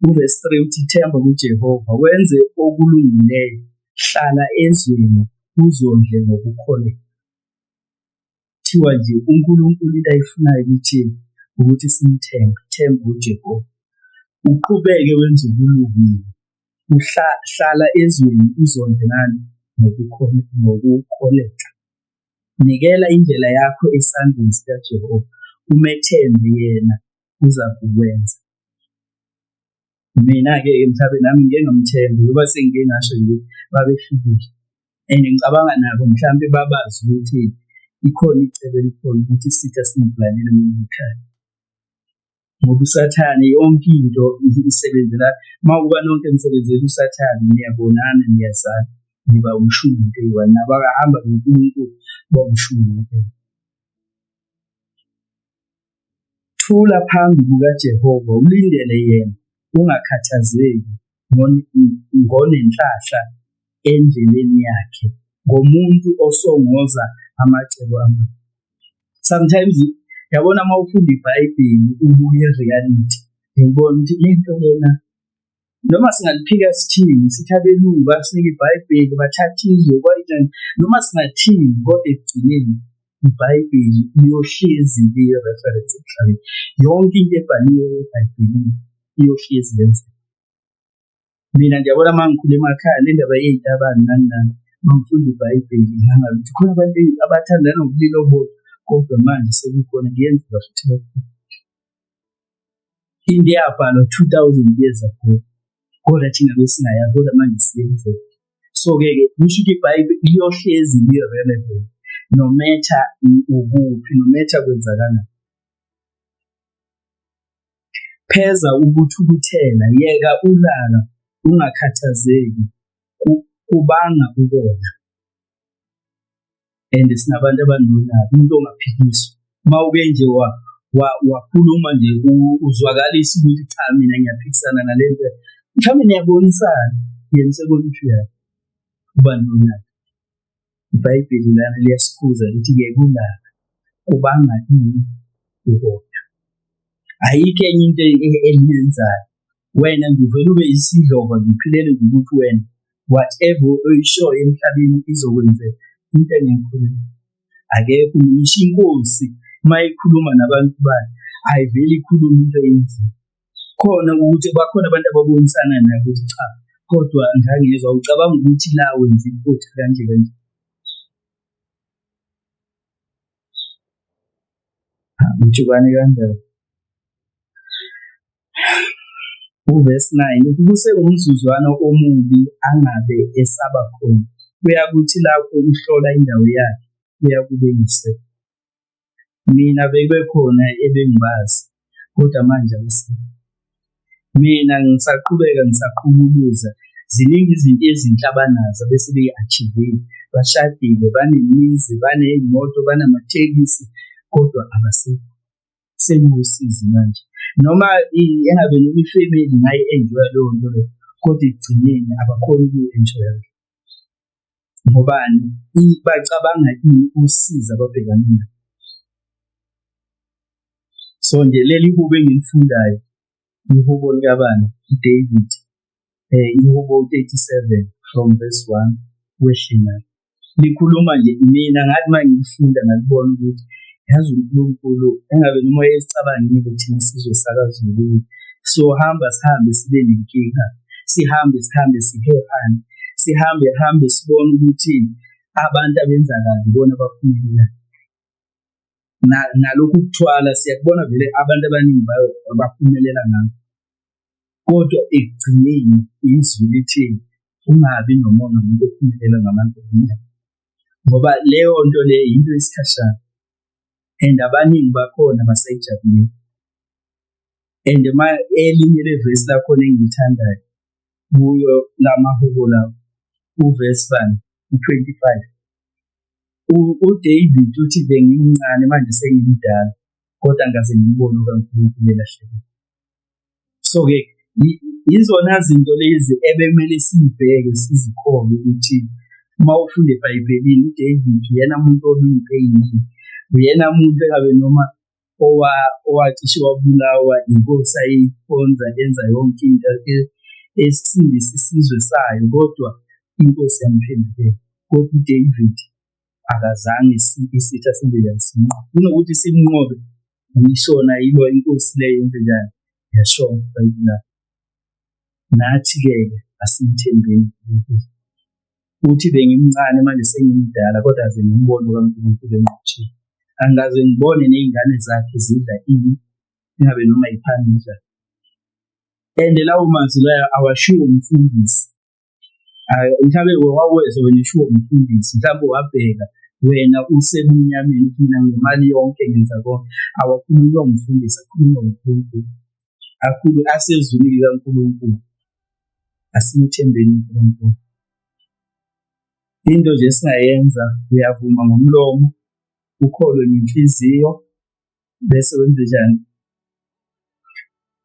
Uvesi 3 uthi themba kuJehova wenze okulungileyo, hlala ezweni uzondle ngokukholeka. Kuthiwa nje uNkulunkulu into ayifunayo kithina ukuthi simthembe, themba uJehova, uqhubeke wenze okulungile, hlala ezweni uzondle ngani? Ngokukholeka. Nikela indlela yakho esandleni sikaJehova, umethembe yena uzakukwenza. Mina-ke mhlawumbe nami ngike ngamthemba ngoba sengike ngasho nje babefikile and ngicabanga nabo mhlawumbe babazi ukuthi ikhona icebo elikhona ukuthi isitha singiplanele mina ekhaya. Ngoba uSathane yonke into isebenzela, uma kuba nonke nisebenzela uSathane niyabonana, niyazana, niba umshumi into eyi-one. Nabo abahamba noNkulunkulu bawumshumi into eyi-one. Thula phambi kukaJehova ulindele yena, ungakhathazeki ngonenhlahla endleleni yakhe, ngomuntu osongoza amacebo amabi. Sometimes yabona uma ufunda iBhayibheli ubuye e-reality, uyayibona ukuthi le nto lena Noma singaliphika sithini, sithi abelungu basinika iBhayibheli, bathatha izwe kanjani, noma singathini kodwa ekugcineni iBhayibheli liyohlezi liyi-reference emhlabeni. Yonke into ebhaliwe eBhayibhelini iyohlezi yenzeka. Mina nje yabona uma ngikhula emakhaya le ndaba yey'tabani nani nani, uma ngifunda iBhayibheli ukuthi khona abantu abathandana ngobulili obubodwa kodwa manje sekukhona kuyenzeka futhi lokho. Into eyabhalwa 2000 years ago, kodwa thina besingayazi kodwa manje siyenzeka. So-ke-ke kusho ukuthi iBhayibheli liyohlezi li-relevant no matter ukuphi, no matter kwenzakalani. Pheza ukuthukuthela, yeka ulaka, ungakhathazeki, kubanga ukona. And sinabantu abanolaka, umuntu ongaphikiswa. Uma uke nje wakhuluma nje uzwakalisa ukuthi cha mina ngiyaphikisana nale nto, mhlawumbe niyabonisana, yena usekona ukuthi uyaphi, uba nolaka. IBhayibheli lana liyasikhuza lithi yeka ulaka, kubanga ini? Ukona. Ayikho enye into eliyenzayo. Wena nje uvele ube yisidlova nje, uphilele nje ukuthi wena whatever oyishoyo emhlabeni izokwenzeka. Into engekho akekho ngisho inkosi uma ikhuluma nabantu bayo ayiveli ikhulume into eyenziwe. Khona ukuthi bakhona abantu ababonisana naye ukuthi cha kodwa ngangizwa ucabanga ukuthi la wenza iphutha kanje kanje. Ngijubane kanjani? Uvesi 9 uthi kusengumzuzwana omubi angabe esaba khona, kuyakuthi lapho uhlola indawo yakhe kuyakube ngisekho. Mina bebekhona ebengibazi kodwa manje abasekho. Mina ngisaqhubeka ngisaqhubuluza, ziningi izinto ezinhle abanazo abese beyi-achieve-ile, bashadile, banemizi, baney'moto, banamathekisi kodwa abasekho. Sekuwusizi manje noma engabe noma ifemeli ingayi-enjoya leyo nto leyo kodwa ekugcineni abakhoni ukuyi-enjoya ngobani bacabanga ini usizi ababhekane nalo. So nje leli hubo engilifundayo ihubo likabani uDavid ihubo 37 from verse 1 wehle nalo likhuluma nje mina ngathi uma ngilifunda ngalibona ukuthi yazi uNkulunkulu engabe noma wayesicabangile thina sizwe sakaZulu ukuthi sohamba sihambe sibe nenkinga, sihambe sihambe sihehane, sihambe hambe sibone ukuthi abantu abenza kabi ibona abaphumelelayo. Nalokhu kuthwala siyakubona vele abantu abaningi baphumelela ngakho, kodwa ekugcineni izwi lithini? Ungabi nomona ngomuntu ophumelela ngabantu abamnyama, ngoba leyo nto leyo yinto yesikhashana and abaningi bakhona basayijabulile. And ma elinye levesi lakhona engilithandayo kuyo lamahubo lawo uvesi bani u-25 uDavid uthi bengimncane manje sengimdala kodwa angikaze ngimbone okaNkulunkulu elahlekile. So-ke yizona zinto lezi ebekumele siyibheke sizikholwe ukuthi uma ufunda eBhayibhelini uDavid uyena muntu olwa ey'ningi, uyena muntu engabe noma owacishe wabulawa inkosi ayeyikhonza enza yonke into esindisa isizwe sayo kodwa inkosi yamphendukela. Kodwa uDavid akazange isitha senze njani simnqobe, kunokuthi simnqobe yisona yilo inkosi leyo yenze njani yashona bayibulala. Nathi-ke asimthembeni uNkulunkulu. Uthi bengimncane manje sengimdala kodwa aze ngimbone kaNkulunkulu enqotshiwe. Angikaze ngibone ney'ngane zakhe zidla ini ingabe noma yiphani indlala. And lawo mazwi layo awashiwo umfundisi. Mhlawumbe wawezwa wena eshiwo umfundisi, mhlawumbe wabheka wena usebumnyameni uthi mina nginemali yonke ngenza konke. Awakhulunywa umfundisi, akhulunywa uNkulunkulu. Akhulu asezwini likaNkulunkulu. Asimthembeni uNkulunkulu. Into nje esingayenza uyavuma ngomlomo, ukholwe ngenhliziyo bese wenze njani?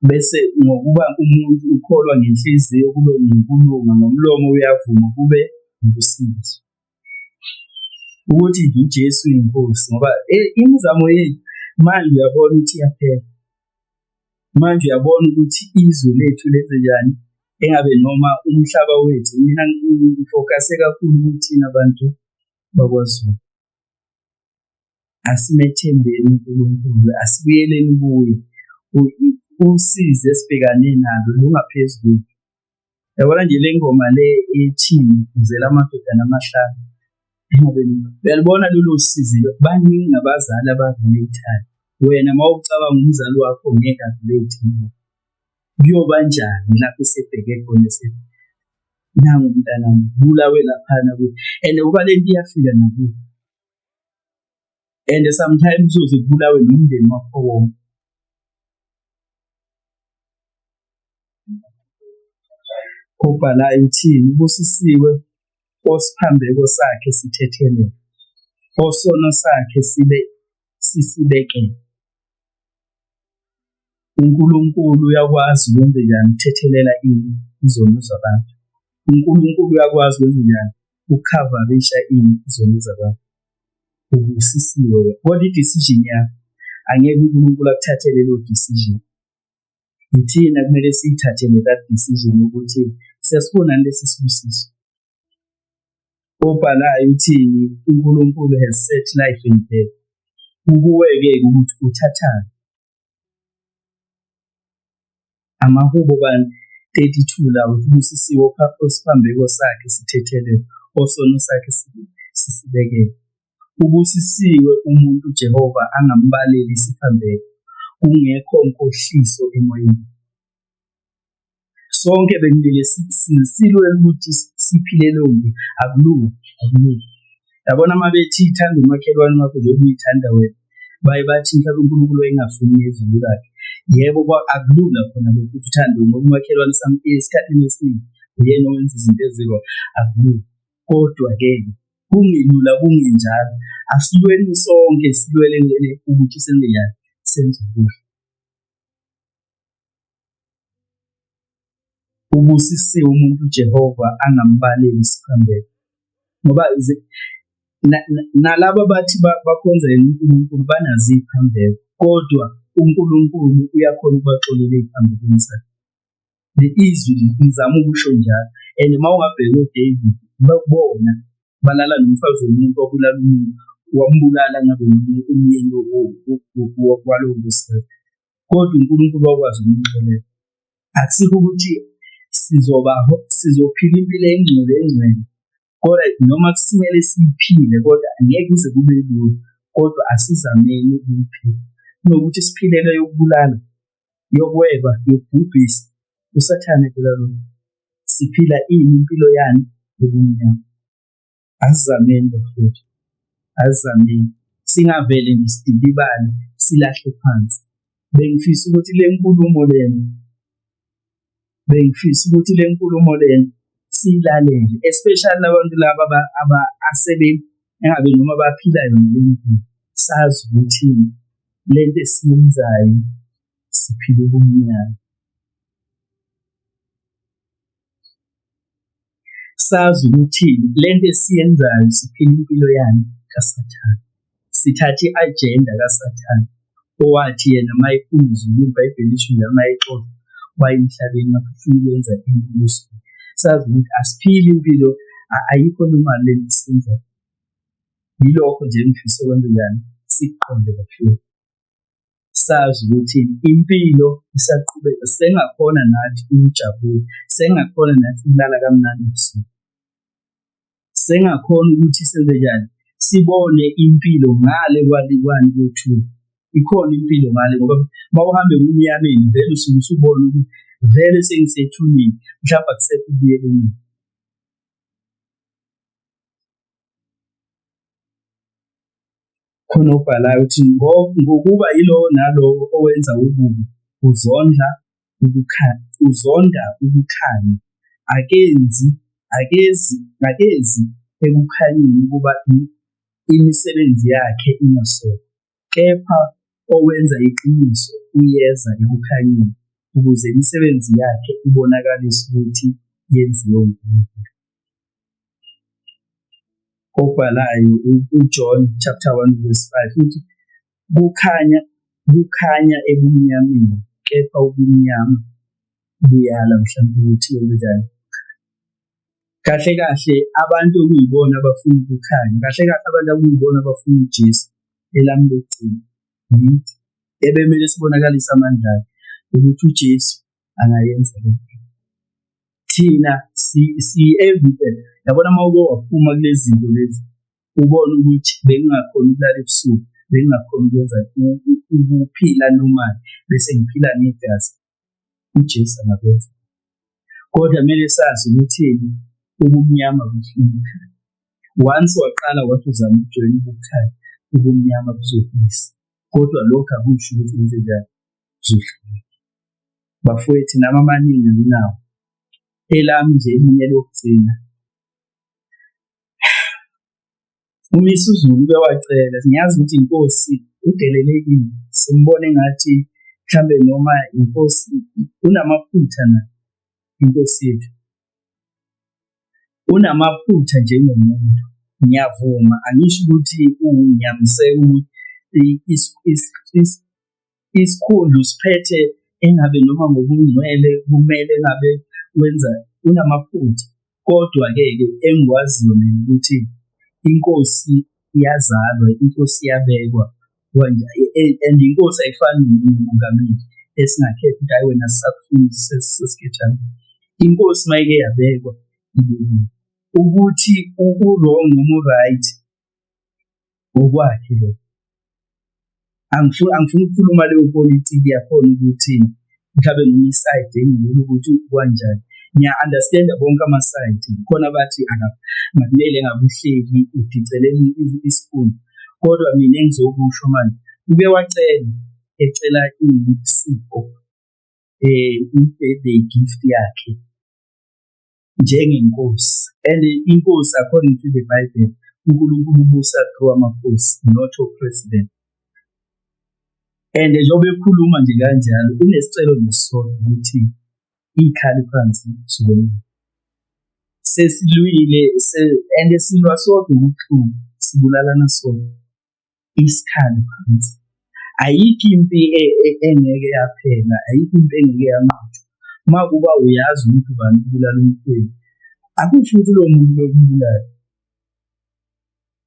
Bese ngokuba umuntu ukholwa ngenhliziyo kube ngukulunga, ngomlomo uyavuma kube ukusindiswa. Ukuthi nje uJesu uyinkosi ngoba imizamo yethu manje uyabona ukuthi iyaphela. Manje uyabona ukuthi izwe lethu lenze njani? Engabe noma umhlaba wethu, mina ngifokase kakhulu kuthina bantu bakwaZulu. Asimethembeni uNkulunkulu, asibuyeleni kuye, usizi esibhekane nalo lungaphezu kwethu. Yabona nje le ngoma le ethini, ngizele amadodana amahlanu, uyalibona lolo sizi lo, baningi abazali aba-relate-ayo. Wena uma ucabanga umzali wakho ngeke a-relate kuyobanjani lapho esebheke khona esethi, nangu umntanami ubulawe laphana and ngoba lento iyafika nakuwe and sometimes uze kubulawe nomndeni wakho wonke. Obhalayo uthini? Ubusisiwe osiphambeko sakhe sithethelelwe, osono sakhe sibe sisibekele. UNkulunkulu uyakwazi ukwenzenjani? Ukuthethelela ini? Izono zabantu. UNkulunkulu uyakwazi ukwenzenjani? Ukukhavarisha ini? Izono zabantu. Ubusisiwe wena, kodwa i-decision yakho angeke uNkulunkulu akuthathele leyo decision. Yithina kumele siyithathele that decision yokuthi siyasibona lesi sibusiso. Obhalayo uthini? uNkulunkulu has set life and death. Kukuwe-ke ukuthi uthathani. Amahubo bani 32 lawo ubusisiwe osiphambeko sakhe sithethelelwe, osono sakhe sisibekele. Ubusisiwe umuntu uJehova angambaleli isiphambeko, kungekho nkohliso emoyeni. Sonke bekumele silwe ukuthi siphile leyo mpilo, akulula, akulula. Yabona uma bethi thanda umakhelwane wakho njengoba uy'thanda wena, baye bathi mhlawumbe uNkulunkulu wayengafuni ngezulu lakhe. Yebo, akulula khona lokho ukuthi uthande ngoba umakhelwane esikhathini esiningi uyena owenza izinto ezi-wrong, akulula. Kodwa-ke kungelula kungenjalo, asilweni sonke silwele ukuthi senze njani, senze okuhle. Ubusisiwe umuntu uJehova angambaleli isiphambeko ngoba nalabo abathi bakhonza yena uNkulunkulu banazo iy'phambeko kodwa uNkulunkulu uyakhona ukubaxolela ey'phambekweni zabo. Le izwi ngizama ukusho njalo and uma ungabheka oDavid bona balala nomfazi womuntu wabulala umuntu wambulala ngabe umyeni walowo nkosikazi kodwa uNkulunkulu wakwazi ukumxolela. Akusikho ukuthi sizoba sizophila impilo engcwele engcwele kodwa noma kusimele siyiphile kodwa ngeke kuze kube lula kodwa asizameni ukuyiphila kunokuthi siphilele yokubulala yokweba yokubhubhisa usathane phela lo siphila ini impilo yani yobumnyama. Asizameni bafowethu, asizameni singavele nje sidikibale silahle phansi. Bengifisa ukuthi le nkulumo lena, bengifisa ukuthi le nkulumo lena siyilalele, especially abantu laba aba asebe engabe noma baphila yona le mpilo, sazi ukuthi lento esiyenzayo siphila ubumnyama. Sazi ukuthi lento esiyenzayo siphila impilo yani kaSathane. Sithathe i-agenda kaSathane owathi yena uma ephuma ezulwini, iBhayibheli lisho njalo, uma exoshwa waya emhlabeni ngakho ufuna ukwenza imibuso. Sazi ukuthi asiphili impilo, ayikho normal le nto esiyenzayo. Yilokho nje engifisa ukwenzenjani, sikuqonde kahle. Sazi ukuthi impilo isaqhubeka, sengakhona nathi ukujabula, sengakhona nathi ukulala kamnandi ebusuku, sengakhona ukuthi senzenjani, sibone impilo ngale kwani kwethuna. Ikhona impilo ngale ngoba uma uhamba ebumnyameni vele usuke usubona ukuthi vele sengisethuneni, mhlawumbe akusekho ukubuyela emuva. Khona obhalayo uthi ngokuba yilowo nalowo owenza ububi uzondla ukukhanya, uzonda ukukhanya, akenzi, akezi, akezi ekukhanyeni ukuba imisebenzi yakhe ingasolwa. Kepha owenza iqiniso uyeza ekukhanyeni ukuze imisebenzi yakhe ibonakaliswe ukuthi yenziwe uNkulunkulu. Obhalayo uJohn chapter 1 verse 5 uthi kukhanya kukhanya ebumnyameni kepha ubumnyama buyala mhlawumbe ukuthi wenzenjani. Kahle kahle abantu okuyibona abafuna ukukhanya, kahle kahle abantu okuyibona abafuna uJesu, elami lokugcina yithi ebemele sibonakalise amandla akhe ukuthi uJesu angayenza le nto. Thina si-evident, yabona uma uke waphuma kulezi zinto lezi, ubone ukuthi bengingakhoni ukulala ebusuku, bengingakhoni ukwenza ukuphila normal, bese ngiphila ngegazi, uJesu angakwenza. Kodwa kumele sazi ukuthi ubumnyama bufuna ukukhanya. Once waqala wathi uzama ukujoyina ukukhanya, ubumnyama buzobuyisa. Kodwa lokho akusho ukuthi wenzenjani, uzohluleka. Bafowethu nami amaningi anginawo. Elami nje elinye lokugcina, uMisuzulu uke wacela, ngiyazi ukuthi inkosi udelelekile, simbone engathi mhlambe noma inkosi unamaphutha na inkosi yethu, unamaphutha njengomuntu. Ngiyavuma, angisho ukuthi ngiyamseka ukuthi isikhundla usiphethe engabe noma ngokungcwele kumele engabe wenza, unamaphutha. Kodwa-ke ke engikwaziyo mina ukuthi inkosi iyazalwa, inkosi iyabekwa and inkosi ayifani nomongameli esingakhetha ukuthi hhayi wena asisakufuni sesikhethana. Inkosi uma ike yabekwa ibekiwe. Ukuthi u-wrong noma u-right okwakhe lokho. Angifuni ukukhuluma leyo politiki yakhona ukuthi mhlawumbe noma isayidi engilula ukuthi kwanjani. Ngiya-understand-a bonke amasayidi, khona abathi akumele ngabe uhleli udiceleni isikhundla, kodwa mina engizokusho manje, uke wacela ecela isipho i-birthday gift yakhe njengenkosi, and inkosi according to the Bible, uNkulunkulu ubusa through amakhosi not o-president. And njengoba ekhuluma nje kanjalo unesicelo nesisodwa ukuthi ikhali phansi sukumile. Sesilwile and silwa sodwa ubuhlungu, sibulalana sodwa, isikhali phansi. Ayikho impi engeke yaphela, ayikho impi engeke yanqotshwa. Uma kuba uyazi ukuthi ubani ubulala umfowenu, akusho ukuthi lowo muntu loyo umbulala.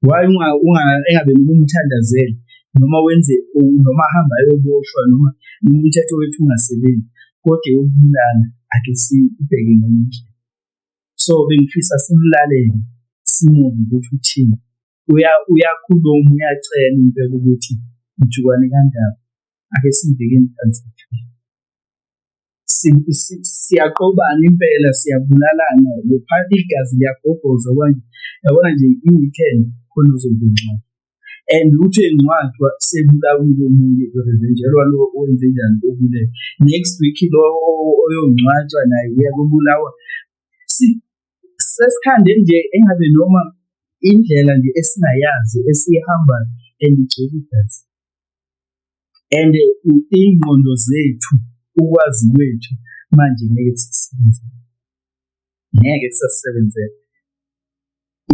Why engabe noma umthandazele noma wenze noma ahambe ayoboshwa noma umthetho wethu ungasebenzi, kodwa eyokubulala ake sibheke ngenye indlela. So bengifisa simlalele, simuzwe ukuthi uthini. Uyakhuluma, uyacela impela ukuthi mjukwane kandaba ake sibhekeni phansi. Siyaqobana impela, siyabulalana, igazi liyagobhoza kwanje. Yabona nje i-weekend khona ozobe engcwatshwa and uthi engcwatshwa sebulawile omunye, kurevenjelwa lo owenze njani obulele. Next week lo oyongcwatshwa naye uyakubulawa. Sesikhande nje engabe noma indlela nje esingayazi esiyihambayo and igcwele igazi. And iy'ngqondo zethu, ukwazi kwethu manje ngeke kusasebenzela, ngeke kusasebenzela.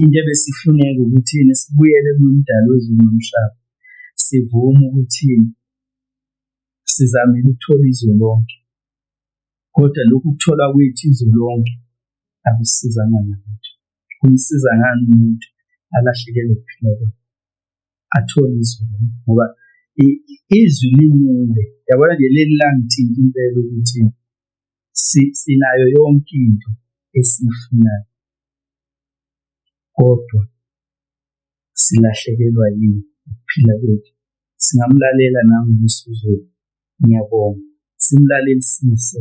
Into ebesifuneka ukuthi sibuyele kuMdali wezulu nomhlaba, sivume ukuthi sizamile ukuthola izwe lonke, kodwa lokhu kuthola kwethu izwe lonke akusisizanga ngalutho. Kumsiza ngani umuntu alahlekelwe ukuphila kwakhe, athole izwe lonke? Ngoba izwi limile, yabona nje leli langithinta impela ukuthi sinayo yonke into esiyifunayo, kodwa silahlekelwa yini ukuphila kwethu. Singamlalela nami uMisuzulu, ngiyabonga, simlalelisise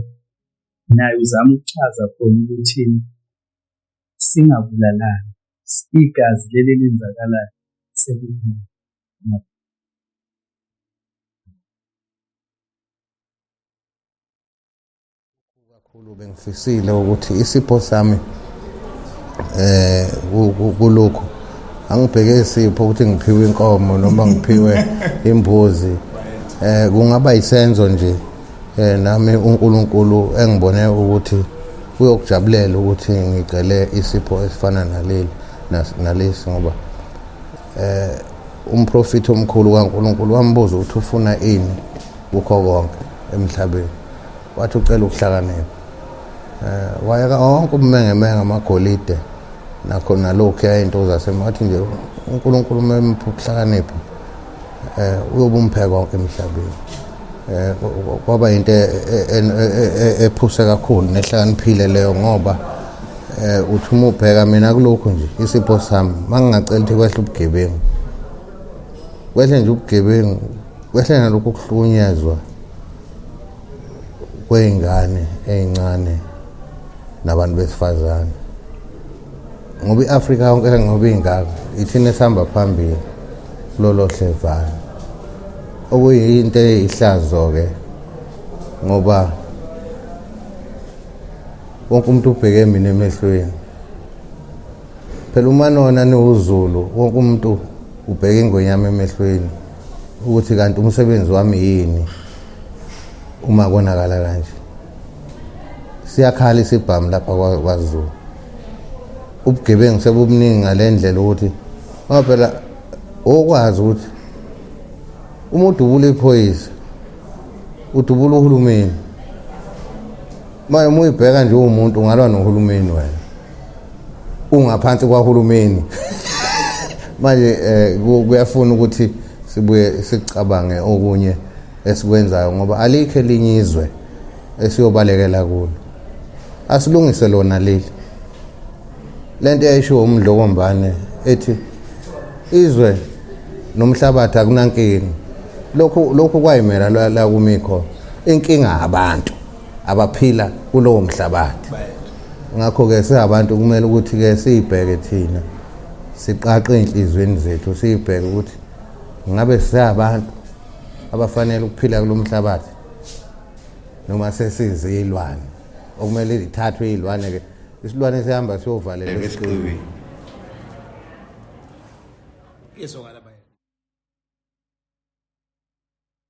naye uzama ukuchaza khona ukuthi singabulalani, igazi leli elenzakalayo sekuningi. Kakhulu bengifisile ukuthi isipho sami kulokhu angibheke isipho ukuthi ngiphiwe inkomo noma ngiphiwe imbuzi, kungaba isenzo nje nami uNkulunkulu engibone ukuthi uyokujabulela ukuthi ngicele isipho esifana naleli nalesi, ngoba umprofeti omkhulu kaNkulunkulu wambuza ukuthi ufuna ini kukho konke emhlabeni, wathi ucela ukuhlakanipha. Eh wayeka wonke ubumengemenge amagolide nakho nalokhu yayinto zasemathi nje uNkulunkulu uma emupha ukuhlakanipha eh uyobe umphe konke emhlabeni. Eh kwaba into e, e, e, ephuse kakhulu nehlakaniphile leyo ngoba eh uthi uma ubheka mina kulokhu nje isipho sami mangingacela ukuthi kwehle ubugebengu kwehle nje ubugebengu kwehle nalokhu kuhlukunyezwa kwey'ngane ey'ncane nabantu besifazane ngoba i-Afrika yonke ngoba ingaka ithina esihamba phambili kulolo hlevane okuyinto eyihlazo-ke ngoba wonke umuntu ubheke mina emehlweni phela uma nona niwuzulu wonke umuntu ubheke ingonyama emehlweni ukuthi kanti umsebenzi wami yini uma konakala kanje siyakhala isibhamu lapha kwaZulu ubugebengu sebubuningi ngale ndlela ukuthi ngoba phela okwazi ukuthi uma udubula iphoyisa udubula uhulumeni manje uma uyibheka nje uwumuntu ungalwa nohulumeni wena ungaphansi kwahulumeni manje eh kuyafuna ukuthi sibuye sicabange okunye esikwenzayo ngoba alikho elinye izwe esiyobalekela kulo asilungise lona leli lento eyayishiwo umdlokombane ethi izwe nomhlabathi akunankinga lokhu lokhu kwayimela la kumikho inkinga abantu abaphila kulowo mhlabathi ngakho-ke singabantu kumele ukuthi-ke siyibheke thina siqaqe ey'nhliziyweni zethu siyibheke ukuthi ngabe singabantu abafanele ukuphila kulo mhlabathi noma sesizilwane okumele zithathwe iy'lwane-ke isilwane sihamba siyovalela esiqiwini Izwakala.